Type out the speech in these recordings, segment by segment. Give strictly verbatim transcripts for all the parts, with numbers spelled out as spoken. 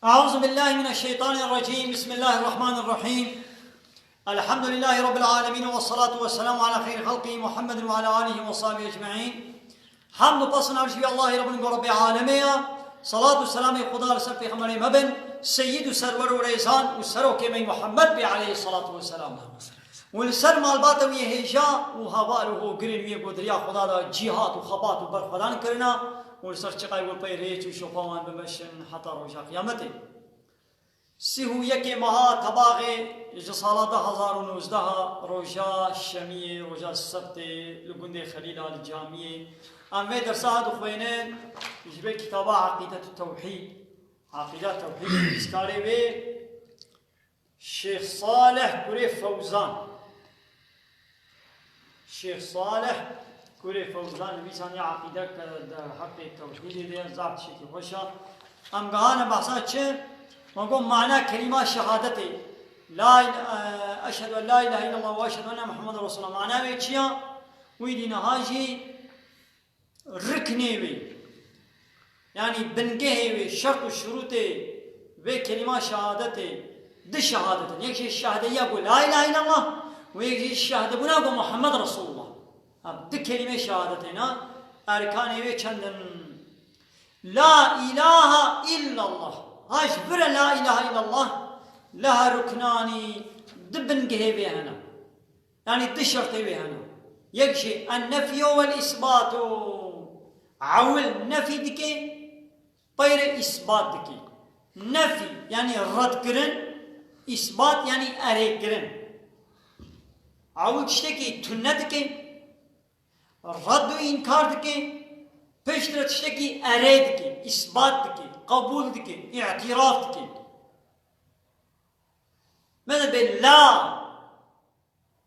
أعوذ بالله من الشيطان الرجيم. بسم الله الرحمن الرحيم. الحمد لله رب العالمين، والصلاة والسلام على خير خلقه محمد وعلى آله وصحبه أجمعين. Hamd û pes û navîş bi Allahê Rabbin ku Rabbê alemê ya. Salat û selamê Xuda li ser pêxemberê me bin, seyyid û serwer û rêzan û serokê me Muhammed bê aleyhissalatu vesselam. Û li ser malbata wî hêja û heval û hogirên wî ku di riya Xuda de cîhat û xebat û berxwedan kirina û li ser çiqay ku pey rêç û şopa wan bimeşin heta roja qiyametê. Sîh û yekê meha Tebaxê ji sala du hezar û nozdeh, roja şemiyê, roja sebtê, li gundê Xelîla li camiyê. Em vê dersa dixwînin ji vê kitaba Eqîdetut Tewhîd. Eqîda Tewhîd, nivîskarê wê Şêx Salih kurê Fewzan. Şêx Salih kurê Fewzan nivîsaniye eqîde ke di heqê tewhîdê de zaf tiştekî xweş e. Em gihane behsa çi? Me got mana kelîma şehadetê. La il-, e, eşhedü en la ilahe illallah ve eşhedü enne Muhammeden Resulullah. Mana wê çi ya? Wî dî niha jî riknê wê, yanî bingehê wê, şert û şurûtê vê kelîma şehadetê, di şehadet in. Yek jê şehdeya ku la ilahe illallah û yek jî şehdebûna ku Muhammed Resulullah. Ha, di kelîmê şehadetê ne, erkanê wê çend in? La ilahe illallah. Ha, ji vir e la ilahe illallah, leha ruknanî di bingehê vê hene. Yanî du şertê wê hene. Yek jî en-nefyu wel-îsbatu. Ewil nefî dike, peyre îsbat dike. Nefî, yanî redkirin, îsbat, yanî erêkirin. Ewil tiştekî tune dike, red û înkar dike, piştre tiştekî erê dike, îsbat dike, qebûl dike, îtiraf dike. Mesela bê la,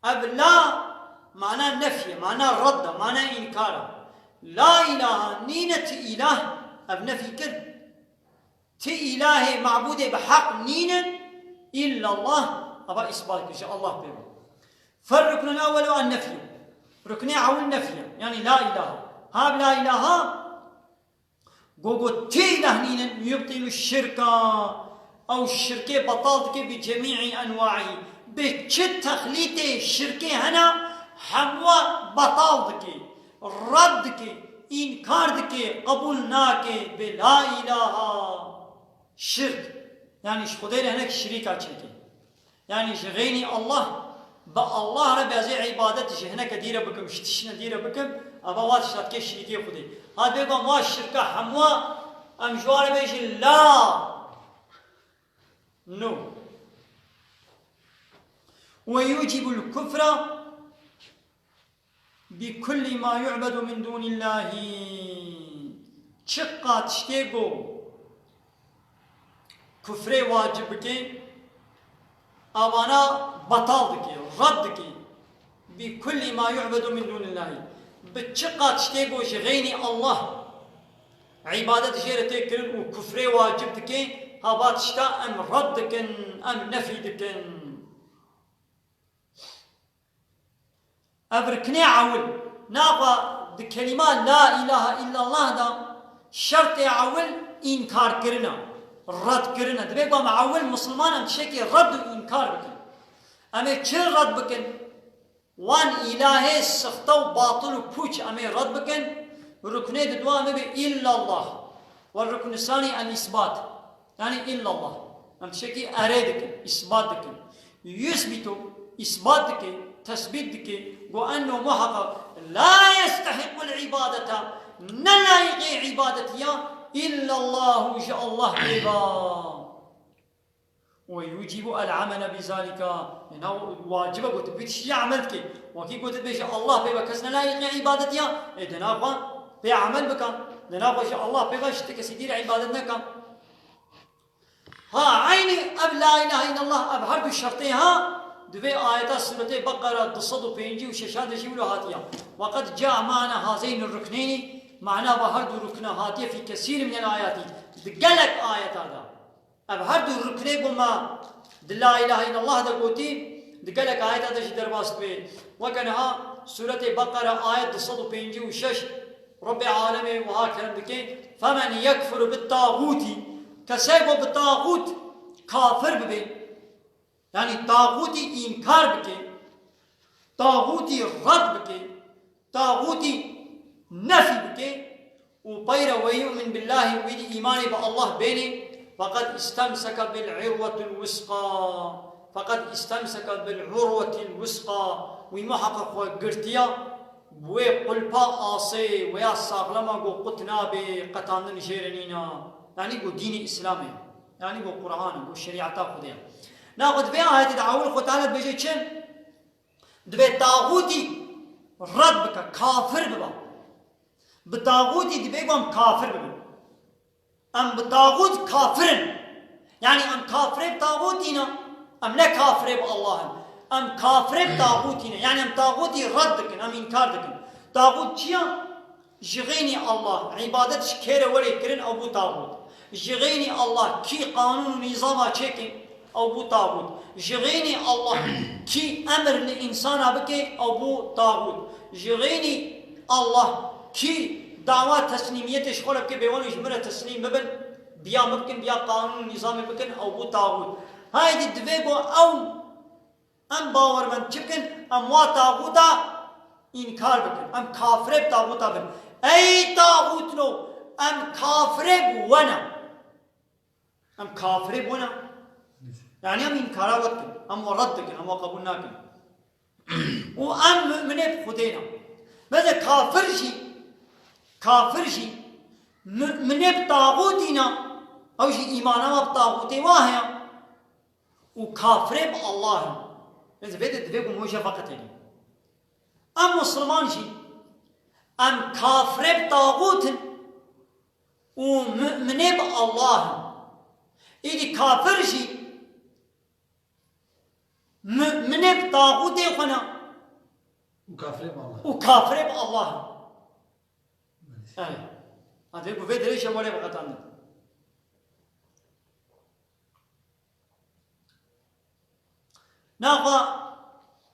Ev la mana nefî ye, mana red e, mana înkar e. La îlahe, nîne ti îlah, ev nefî kir. Ti îlahê, mabûdê bi heq nîne, illallah, eva îsbat kir, ji Allah pê ve. Fer ruknul ewwelu en nefyu. Ruknê ewil nefî ye, yanî la îlahe. Ha bi la îlahe, Go got, tê dehnînin yubtilu şirka. Ew şirkê betal dike bi cemîî enwaî. Bi çi texlîtê şirkê hene, hemû betal dike, red dike, înkar dike, qebûl nake bi la îlaha. Şirk. Yanî ji Xwedê re hinek şirîka çêke. Yanî ji xeynî Allah, bi Allah re bi ez ê îbadet ji hineke dî re bikim, ji tiştine dî re bikim, eva wa tişta dike şirîkê Xwedê. Ha bê ku em wa şirka hemû em ji wa re bêjin la. No. Ve yucibul kufra bi kulli ma yu'bedu min dûnillahî. Çiqa tiştê ku kufrê wacib bike, avana betal dike, red dike. Bi kulli ma yu'bedu min dûnillahî. Bi çiqa tiştê ku ji xeynî Allah îbadet jê re tê kirin û kufrê wacib dike, ha va tişta em red dikin, em nefî dikin. Ev riknê ewil. Naxwe di kelîma la îlahe îllallah de şertê ewil înkarkirin e, redkirin e. Divê ku em ewil misilman em tiştekî red û înkar bikin. Em ê çi red bikin? Wan îlahê sixte û batil û pûç em ê red bikin. Ruknê di dua em ê bê îllallah. Wer ruknê sanî el îsbat. Yanî îllallah. Em tiştekî erê dikin, îsbat dikin. Yusbitu, îsbat dike, tesbît dike, go enno muheqeq la yestehiqul îbadete, ne layiqê îbadetî ya, îllallahu, ji Allah bêva. Ve yucibu el amele bi zalika. Ena wacibe got, bi tiştî amel dike. Wekî got, bêje Allah pê ve kes ne layiqê îbadet ya. E, dena xwe pê amel bika. Dena xwe ji Allah pê ve ji ti kesî dîr îbadet neka. Ha, eynî ev la ilahe illallah, ev her du şertê ha, di vê ayeta Sûretê Beqera du sed û pêncî û şeş de jî wilo hatiye. Ve qed ca mana hazeynî rukneyni, mana ve her du rukna hatiye fî kesîr minel ayatî. Di gelek ayeta de. Ev her du ruknê ku me di La ilahe illallah de gotî, di gelek ayeta de jî derbas dibe. Weke niha Sûretê Beqere ayet du sed û pêncî û şeş, Rabbê alemê wiha kerem dike, "Femen yekfur bi tağûtî", kesê ku bi tağût kafir bibe, yanî tağûtî înkar bike, tağûtî red bike, tağûtî nefî bike û peyre "ve yu'min billahî", wî dî îmanê bi Allah bêne, "feqed istemseke bil urwetil wusqa", "feqed istemseke bil urwetil wusqa", wî muheqeq xwe girtiya bi wê qulpa asê, wê ya saxlema ku qut nabe, qetandin jê re nîna. Yanî ku dînê Îslamê, yanî ku Qur'an e, ku şerîeta Xwedê ye. Naxwe di vê ayetê de ewil Xwe Teala dibêje çi? Divê taxûtî red bike, kafir bibe. Bi taxûtî divê ku em kafir bibin. Em bi taxût kafir in. Yanî em kafirê bi taxûtî ne. Em ne kafirê bi Allah in. Em kafirê bi taxûtî ne. Yanî em taxûtî red dikin, em înkar dikin. Taxût çi ye? Ji xênî Allah îbadet ji kê re were kirin, ew bû taxût. Ji xênî Allah kî qanûn û nîzama çêkin, ew bû taxût. Ji xênî Allah kî emir li însana bike, ew bû taxût. Ji xênî Allah kî dawa teslîmiyetê ji xwe re bike, bê wan ji min re teslîm bibin, biya min bikin, biya qanûn û nîzamê bikin, ew bû taxût. Haydî divê ku ew Em bawermend çi bikin? Em wa taxûta înkar bikin. Em kafirê bi taxûta bin. Ey taxûtno, em kafirê bi we ne. Em kafirê bi we ne. Yanî em înkara we dikin. Em we red dikin. Em we qebûl nakin. Û em mu'minê bi Xwedê ne. Beze kafir jî, kafir jî mu'minê bi taxûtî ne. Ew jî îmana we bi taxûtê wa heye. Û kafirê bi Allah in. Ez vê de divê ku moje veqetenî. Em Musulman jî, em kafirê bi taxût in û mu'minê bi Allah in. Îdî kafir jî, mu'minê bi taxûtê xwe ne. Û kafirê bi Allah. Û kafirê bi Allah in. Evet. Ha, divê ku vê dirêje were veqetandin. Naxwe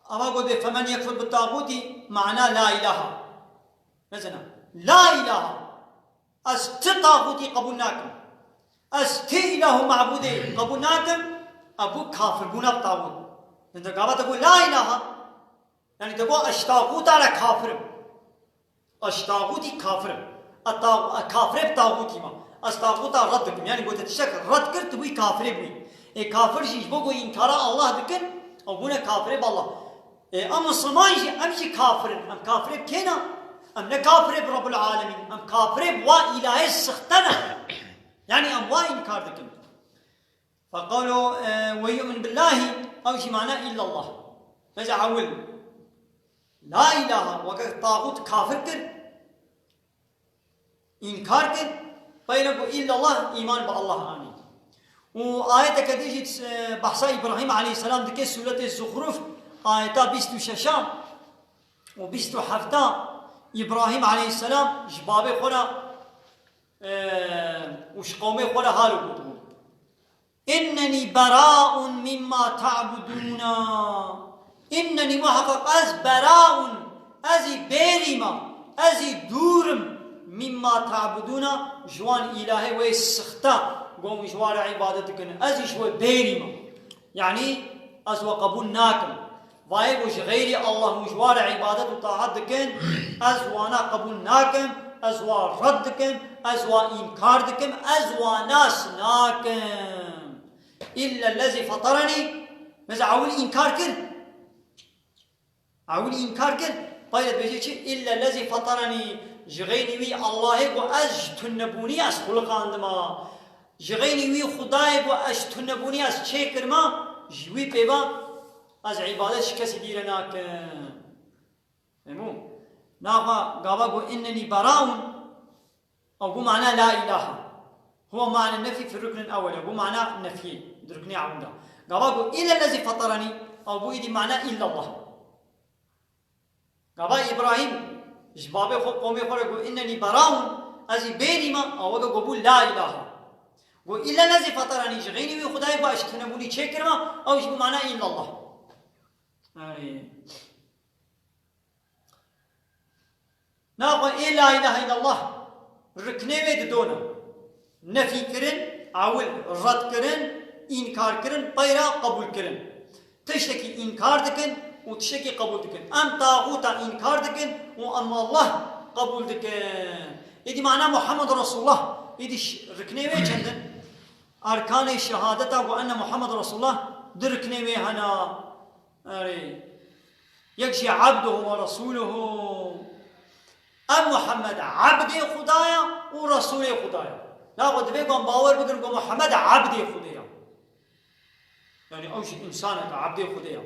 ava got bê, "Femen yekfur bi taxûtî", mana la ilaha. Mesela, la ilaha. Ez ti taxûtî qebûl nakim. Ez ti îlah û mabûdê qebûl nakim. Ev bû kafirbûna bi taxût. Linda gava te got la ilaha. Yanî te got ez ji taxûta re kafir im. Ez ji taxûtî kafir im. Ez ta-, ez kafirê bi taxûtî me. Ez taxûta red dikim. Yanî gote tiştek red kir, tu bûyî kafirê bûyî. Ê kafir jî ji bo ku înkara Allah dikin, ew bûne kafirê bi Allah. Ê em Musulman jî, em jî kafir in. Em kafirê bi kê ne? Em ne kafirê bi Rabbul Alemîn. Em kafirê bi wa îlahê sixte ne. Yanî em wa înkar dikin. Feqalo, e, "Ve yu'min billahi", ew jî mana illallah. Mesela ewil, la ilaha, weke taxût kafir kir, înkar kir, peyre ku illallah, îman bi Allah anî. Û ayeteke dî jî, e, behsa Îbrahîm aleyhisselam dike, sûretê Zuxruf, ayeta bîst û şeş û bîst û heft. Îbrahîm aleyhisselam ji babê xwe re, e, û ji qewmê xwe re halo gotibû. "Innenî beraun mimma ta'budûna." "Innenî", muheqeq ez, "beraun", ez î bêrî me, ez î dûr im, "mimma ta'budûna", ji wan îlahê wê sixte, ku hûn ji wan re îbadet dikin, ez î ji wê bêrî me. Yanî ez we qebûl nakim. Vayê ku ji xeyrî Allah hûn ji wa re îbadet û taat dikin, ez wana qebûl nakim, ez wa red dikim, ez wa înkar dikim, ez wa nas nakim. "Îllellezî feterenî", mesela ewil înkar kir. Ewil înkar kir, payre dibêje çi? "Îllellezî feterenî", ji xeynî wî Allahê ku ez ji tunebûnî ez xuliqandima. Ji xeynî wî Xwedayê ku ez ji tunebûnî ez çêkirma, ji wî pê ve ez îbadet ji kesî dî re nakim. Fehmû? Naxa gava ku "innenî beraun", ew bû mana la ilaha. Huwa mana nefî fi ruknil ewwel, ew bû mana nefiyê, di ruknê ewil de. Gava ku "îllellezî feterenî", ew bû îdî mana illallah. Gava Îbrahîm ji babê xwe, qomê xwe re got, "Innenî beraun", ez î bêrî me, ew weke got bû la ilaha. Got, "Îllellezî feterenî", ji xeynî wî Xwedayê ku ez ji tunebûnî çêkirime, ew jî bû mana illallah. Erê. Naxwe ê la îlahe îllallah riknê wê di do ne. Nefî kirin, ewil red kirin, înkar kirin, peyra qebûl kirin. Tiştekî înkar dikin û tiştekî qebûl dikin. Em taxûta înkar dikin û em Allah qebûl dikin. Êdî mana Muhammed Resulullah, êdî ş-, riknê wê çend in? Erkanê şehadeta ku enne Muhammed Resulullah du riknê wê hene. Erê. Yek jî abduhu ve resuluhu. Ev Muhammed abdê Xuda ya û Resulê Xuda ya. Naxwe divê ku em bawer bikin ku Muhammed abdê Xwedê ya. Yani ew jî insanek e, abdê Xwedê ya.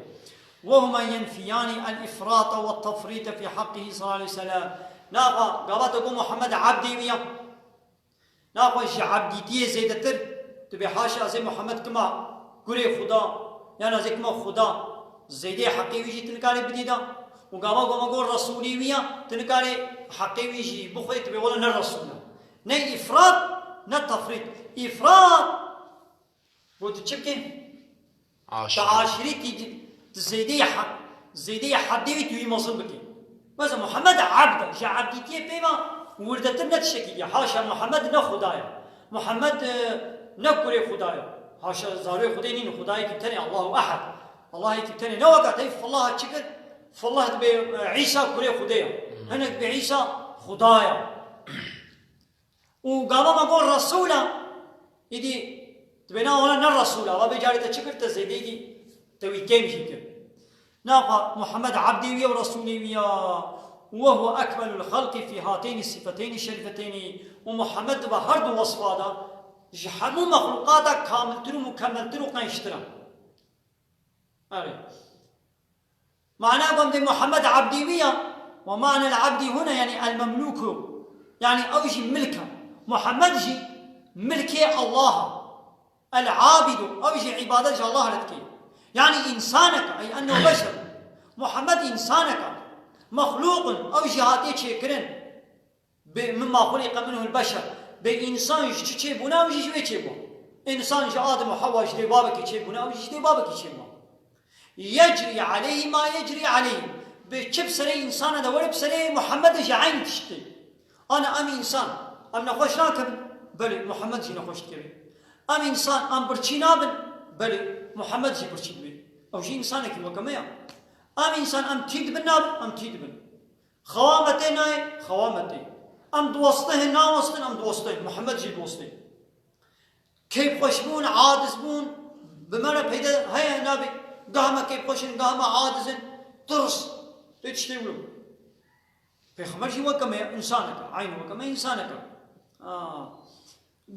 Ve huma yenfiyani el-ifrata ve tefrîte fî haqqihi sallallahu aleyhi ve sellem. Naxwe gava te got Muhammed abdê wî ya. Naxwe ji ebdîtiyê zêdetir, tu bê haşa ez ê Muhammed kima kurê Xuda, yan ez ê kima Xuda, zêdê heqê wî jî tu nikarê bidî da. Û gava goma got Resûlê wî ya, tu nikarê heqê wî jî bixwê, tu bê wele ne Resûl e. Ne îfrat, ne tefrît. Îfrat! Bo tu çi bikî? Aşirî. Tu aşirî tî, tu zêdeyê he-, zêdeyê heddê wî tu wî mezin bikî. Mesela Muhammed ebd e, ji ebdîtiyê pê ve wirdetir ne tiştekî dî. Haşa, Muhammed ne Xuda ye. Muhammed, e, ne kurê Xuda ye. Haşa, zarokê Xwedê nîn, Xudayekî tenê, Allahu Ehed. Allahekî tenê. Ne weka te Fillah çi kir? Fillah dibê, e, Îsa kurê Xwedê ye. Hmm. Hinek dibê Îsa Xuda ye. Û gava me got Resûl e, îdî dibê na wala ne Resûl e, va bê carê te çi kir, te zêdeyî te wî kêm jî kir. Naxa Muhammed ebdê wî ye û Resûlê wî ya. Ve huve ekmelul xelqî fî hateyni sifeteyni şerîfeteyni. Û Muhammed di va her du wesfa de ji hemû mexlûqata kamiltir û mukemmeltir û qençtir e. Erê. Mana gom de Muhammed ebdî wî ya. Ve manel ebdî huna, yani el memlûku. Yani ew jî milk e. Muhammed jî milkê Allah e. El abidu, ew jî îbadet ji Allah re dike. Yani insanek e, ey ennehu beşer. Muhammed insanek e. Mexlûqun, ew jî hatiye çêkirin. Bê mimma xuliqe minhul beşer. Bê însan ji çi çêbûne, ew jî ji wê çêbû. Însan ji Adem û Hewa ji dê babekê çêbûne, ew jî ji dê babekê çêbû. Yecrî aleyhî ma yecrî aleyhî. Bê çi bi serê însana de were, bi serê Muhammedê jî eyn tişt tê. Ana em însan, em nexweş nakevin? Belê, Muhammed jî nexweş dikeve. Em însan, em birçî nabin? Belê, Muhammed jî birçî dibe. Ew jî însanekî weke me ya. Em însan, em tî dibin nabin? Em tî dibin. Xewa me tê nayê, xewa me tê. Em diwestihin, nawestin, em diwestin. Muhammed jî diwestê. Keyfxweşbûn, acizbûn, bi me re peyde heye, nabê. Gah me keyfxweş in, gah me aciz in. Tirs. Tê tiştê wilo. Pêxember jî weke me ye, însanek e. Eyn weke me însanek e. Ha.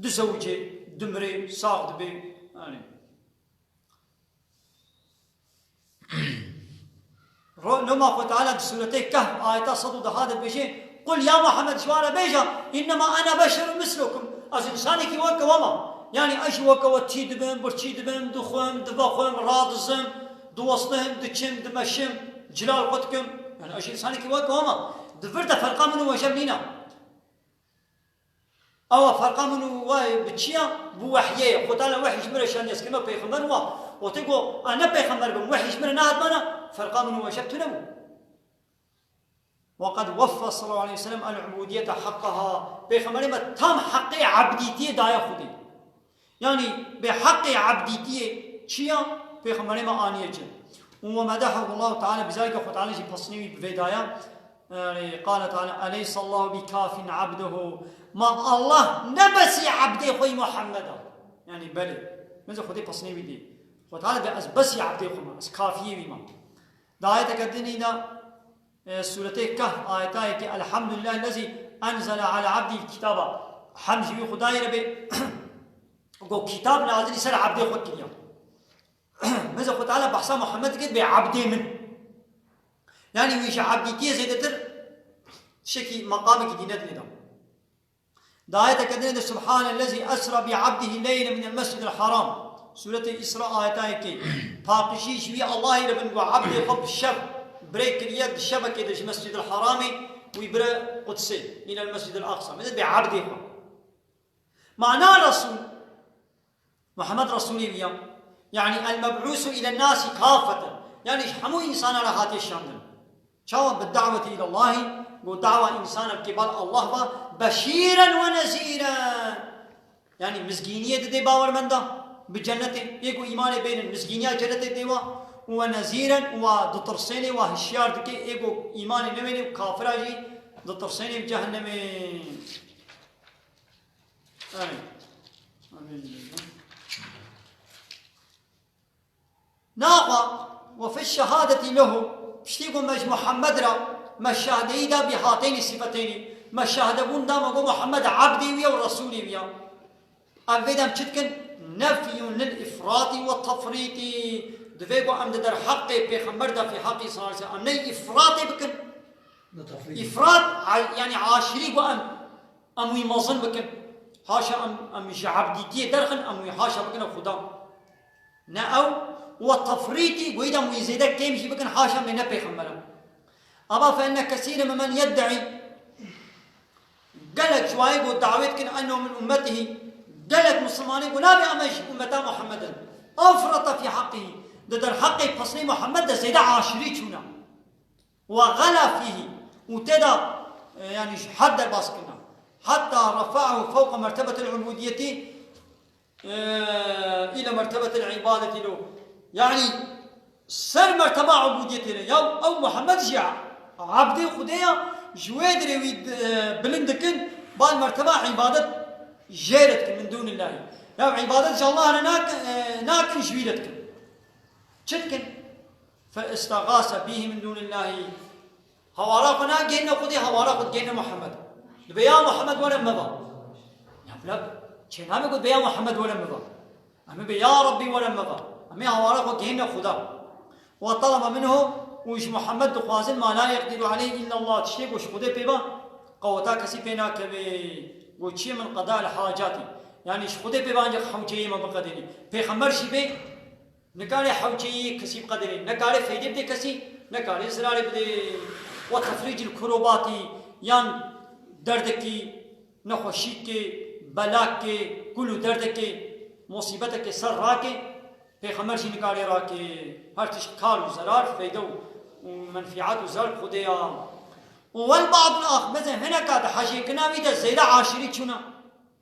Dizewicê, dimrê, sax dibê. Yanî. Ro-, loma Xwe Teala di Sûretê Kehf ayeta sed û deh de dibêje, "Qul ya Muhammed, ji wan re bêje, innema ene beşerun mislukum." Ez însanekî weke we me. Yanî ez jî weke we tî dibim, birçî dibim, dixwim, divexwim, radizim, diwestihim, diçim, dimeşim, cilal xwe dikim. Yanî ez jî însanekî weke we me. Di vir de ferqa min û we jev nîne. Ewa ferqa min û we bi çi ya? Bi wehyê ye. Xwe Teala wehy ji min re şandiyaz kir, me pêxember wa. Û tê got, "A ne pêxember bim, wehy ji min re nehat bana, ferqa min û we şev tune bû." Ve qed weffe sallallahu aleyhi ve sellem el-ubudiyete hakkaha. Pêxemberê me tam heqê ebdîtiyê daye Xwedê. Yanî bê heqê ebdîtiyê çi ya? Pêxemberê me aniye ci. Û ve medehahu Allahu Teala bizalike, Xwe Teala jî pesnê wî bi vê daye. Yanî, qale Teala, "Eleysallahu bi kafin abdehu." Ma Allah ne besî ebdê xwe yî Muhammed a? Yanî, belê. Meze Xwedê pesnê wî dê. Xwe Teala dê, "Ez besî ebdê xwe me, ez kafiyê wî me." Di ayeteke dinî de, e, Sûretê Kehf, ayetayekî, "Elhamdulillah lezî enzele ala abdîl kitaba." Hem ji wî Xwedayê re bê, go kitab nazilî ser ebdê xwe kiriya. Meze Xwe Teala behsa Muhammed dike, bê ebdê min. Yanî wî ji ebdîtiyê zêdetir tiştekî meqamekî dî nedinê de. Di ayeteke dinê de, "Subhanellezî esra bi abdihi leylen minel mescidil haram." Sûretê Îsra ayeta yekê. Paqijî ji wî Allahî re bin, ku ebdê xwe bi şev birê kiriye, di şevekê de ji Mescidil Haramê wî bire Qudsê, îlel Mescidil Aqsa. Meze bê ebdê xwe. Mana Resul, Muhammed Resulê wî ya. Yanî el-meb'ûsu îlen-nâsî kâffeten. Yanî ji hemû însanan re hatiye şandin. Çawa? Bi da'weti îlallahî, got dawa însana bike bal Allah va, beşîren we nezîren. Yanî mizgîniyê didê bawermenda bi cennetê, ê ku îmanê bênin mizgîniya cennetê dê wa, û we nezîren, û wa ditirsênê, wa hişyar dike, ê ku îmanê newênê û kafira jî ditirsênê bi cehennemê. Amîn. Amîn. Naxwa, we fi şehadetî lehu, piştî ku me ji Muhammed re, me şahdeyî da bi hatênî sîfetênî, me şahdebûn da, me got Muhammed ebdê wî ye û resûlê wî ye. Ev vê dem çi dikin? Nefyun lil îfratî we tefrîtî. Divê ku em di derheqê pêxember de fî heqî sallallahu aleyhi ve sellem, em ney îfratê bikin. Îfrat, a-, yanî aşirî ku em, em wî mezin bikin. Haşa em, em ji ebdîtiyê derxin, em wî haşa bikin Xuda. Ne ew, we tefrîtî, goyî de em wî zêde kêm jî bikin, haşa me ne pêxember e. Aba fe inne kesîre mimmen yeddeî, gelek ji wayê ku dawê dikin ennehu min ummetihî, gelek misilmanê ku nabê em ji ummeta Muhammed in. Afrata fî heqihî, di derheqê pesnê Muhammed de zêde aşirî çûne. Ve gala fîhî, û tê de, e, yanî ji hed derbas kirine. Hetta refa'ahu fewqa mertebetil ubudiyetî, e, île mertebetil ibadetî lo. Yanî ser merteba ubudiyetê ne. Ya ew Muhammed jî ebdê Xwedê ya, ji wê dirê wî, e, bilind dikin, bal merteba ibadet jê re dikin min dûnillahî. Ya ibadet ji Allah re nakin, e, nakin, ji wî re dikin. Çi dikin? Fe istagase bihî min dûnillahî. Hawara xwe nagihîne Xwedê, hawara xwe digihîne Muhammed. Dibe ya Muhammed were meva. Ya bila çênabe got be ya Muhammed were meva. Em ê be ya Rabbî were meva. Em ê hawara xwe gihîne Xuda. Ve talaba minhu, û ji Muhammed dixwazin ma la yeqdîru aleyh illa Allah. Tiştê ku ji Xwedê pê ba, qeweta kesî pê nakeve. Got çi min qeda el hacatî. Yanî ji Xwedê pê ba ancak hewceyê me biqedênî. Pêxember jî bê, Nikarê hewceyî kesî biqedirê, nekarê feydê bidê kesî, nekarê zirarê bidê. Ve tefrîcil kurobatî, yan derdekî, nexweşîkê, belakê, kul û derdekê, musîbetekê ser rakê, pêxember jî nikarê rakê. Her tişt kar û zerar, feyde û, û menfîat û zerar Xwedê ya. Û wel badul ax, meze hineka di hejêkina wî de zêde aşirî çûna.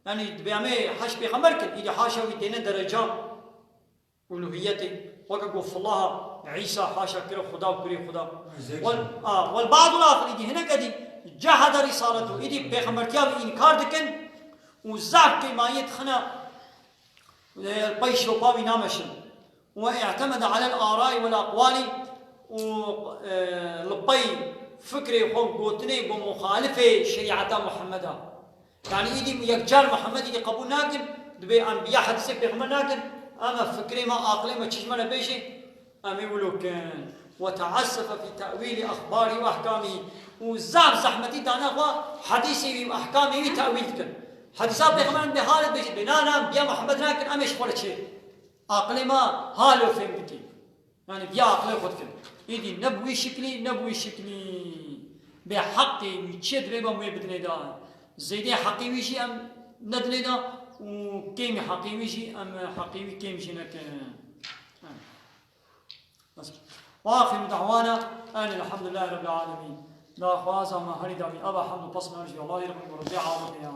Yanî dibê em ê hej pêxember kin, îdî haşa wî têne dereca uluhiyetê, weke ku filaha Îsa haşa kire Xuda û kurê Xuda. Wel, a, wel badul axir îdî hineke dî cehede risalatu, îdî pêxembertiya wî înkar dikin û zaf kêmayiyê dixine, e, pey şopa wî nameşin. Ve i'temede alel arai vel aqwali û, e, li pey fikrê xwe û gotinê ku muxalifê şerîeta Muhammeda. Yanî îdî yekcar Muhammed îdî qebûl nakin, dibê em bi ya hedîsê pêxember nakin, em ev fikrê me, aqilê me çi ji me re bêjê, em ê wilo kin. Ve teassefe fî te'wîlî exbarî ve ehkamî. Û zaf zehmetî dane xwe hedîsê wî û ehkamê wî te'wîl dikin. Hedîsa pêxember em dê halê bêjin, bê na, na, em bi ya Muhammed nakin, em ê ji xwe re çê. Aqilê me halo fêm dikî. Yanî viya aqilê xwe dikin. Êdî ne bi wî şiklî, ne bi wî şiklî. Bê heqê wî çi ye divê em wê bidinê de. Zêdê heqê wî jî em nedinê de û kêmî heqê wî jî em heqê wî kêm jî nekin. Bes. Ve axiru da'wana en elhamdülillahi rabbil alemin. Daxwaza me herî dawî eva hemd û pesna jî Allahî Rabbî Rabbî alemê ya.